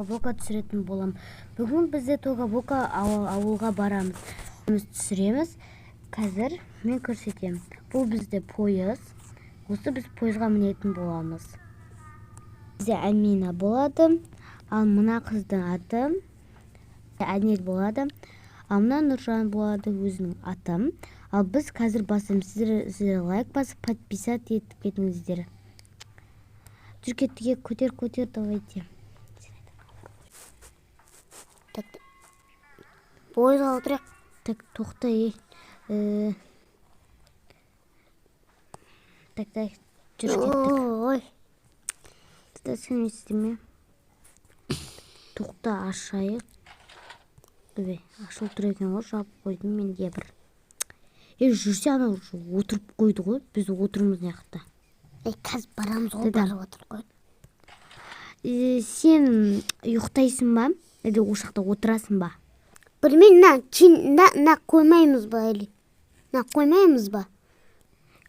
Бока түсіретін болам. Бүгін бізде Тока Бока ауылға барамыз. Біз түсіреміз. Қазір мен көрсетемін. Бұл бізде пойыз. Осы біз пойызға мінетін боламыз. Бізде Әмина болады. Ал мына қыздың аты Әнел болады. Ал мына Нұржан болады, өзінің аты. Ал біз қазір басамыз. Сіздер лайк басып, подписать етіп кетіңіздер. Жүр, кеттік, көтер, көтер, давайте. Так, пойызға отырайық. Так, тоқта, ей. Так, так, жүр, кеттік. Ой. Сәлеметсіздер ме? Тоқта, ашайық. Ой, ашылып тұр екен ғой, жауып қойдым мен де бір. Ей, жүрсе, анау отырып қойды ғой, біз отырмыз мына жақта. Ей, қазір барамыз ғой. Да-да. Барып отырып қой. Сен ұйықтайсың ба, әлде осы жақта отырасың ба? Білмеймін, мына кейін мына қоймаймыз ба, или мына қоймаймыз ба?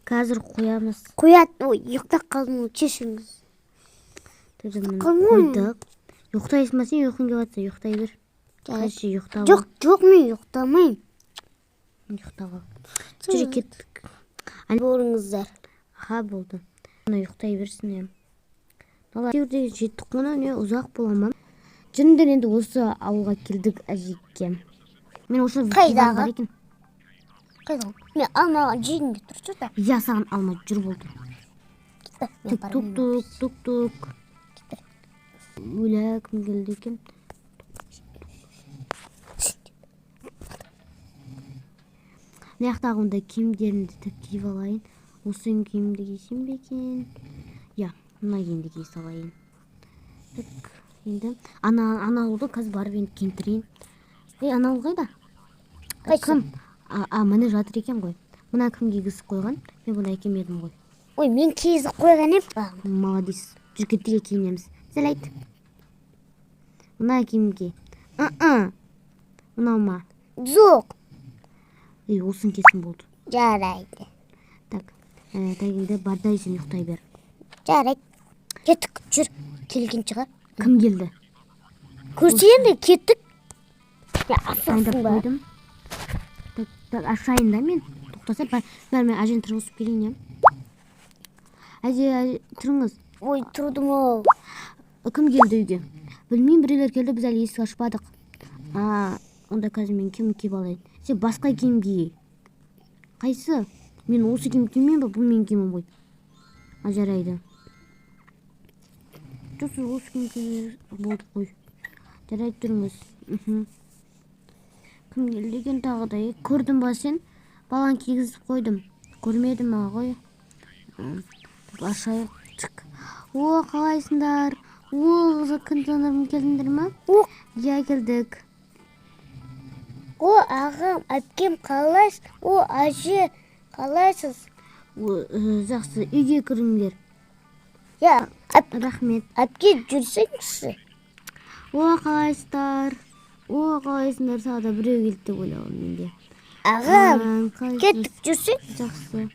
Қазір қоямыз. Қояды. Ой, ұйықтап қалдым ғой, кешіріңіз. Міне, Қалмаймын. қойдық. Ұйықтайсың ба сен? Ұйқың келіп жатса, ұйықтай бер. Жарайды. Қазір ұйықтап. Жоқ, жоқ, мен ұйықтамаймын. Ұйықтап ал, жүр, кеттік. Болыңыздар. Аха, болды. Ана ұйықтай берсін, иә. Жерде жеттік қой, не ұзақ бола ма? Жүріңдер, енді осы ауылға келдік, әжеке. Мен осы Қайдағы? Диван бар екен. Қайда? Мен алма жегім келіп тұр что-то. Иә, саған алма, жүр, болды. Мен Тук, тук, бармаймын. тук, тук, тук. Өлә, кім келді екен? Мына жақтағы онда киімдерімді тік киіп алайын. Осы киімді кисем бе екен? Иә, мына киімді кие салайын. Так, енді ана ауылды қазір барып енді киіндірейін. Ей, ана ауыл қайда? Қайсы? Кім? А, міне жатыр екен ғой. Мына кім кигізіп қойған? Мен бұны әкелмедім ғой. Ой, мен кигізіп қойған едім. Молодец. Жүр, кеттік, киінеміз. Жарайды, мына киім ки. Мынау ма? Жоқ. Ей, осыны кисін, болды. Жарайды. Так, так, енді бар да, сен ұйықтай бер. Жарайды, кеттік, жүр, келген шығар. Кім келді? Көрсе енді, кеттік. Я, Дайындап асықсың ба? қойдым. Так, так, ашайын да мен. Тоқтаса, бар, бар, мен әжені тұрғызып келейін, иә. Әже, әже, тұрыңыз. Ой, тұрдым ау. Кім келді үйге? Білмеймін, біреулер келді, біз әлі есік ашпадық. А, онда қазір мен киім киіп алайын. Сен басқа киім ки. Қайсы? Мен осы киім кимеймін ба? Бұл менің киімім ғой. А, жарайды. Жоқ, сіз осы киім кие болды ғой. Жарайды, тұрыңыз. Кім келді екен тағы да? Е, көрдің ба сен? Баланы кигізіп қойдым. Көрмедім а ғой. Так, ашайық. Чик. О, қалайсыңдар? О, кім келдіңдер ма? О. Иә, келдік. О, ағам, әпкем, қалайсыз? О, әже, қалайсыз? О, жақсы, үйге кіріңдер. Я. Рахмет. Әпке, жүрсеңізші. О, қалайсыздар? О, қалайсыңдар? Тағы да біреу келді деп ойлағанмын мен де. Ағам. Қалайсыз? Кеттік, жүрсең. Жақсы.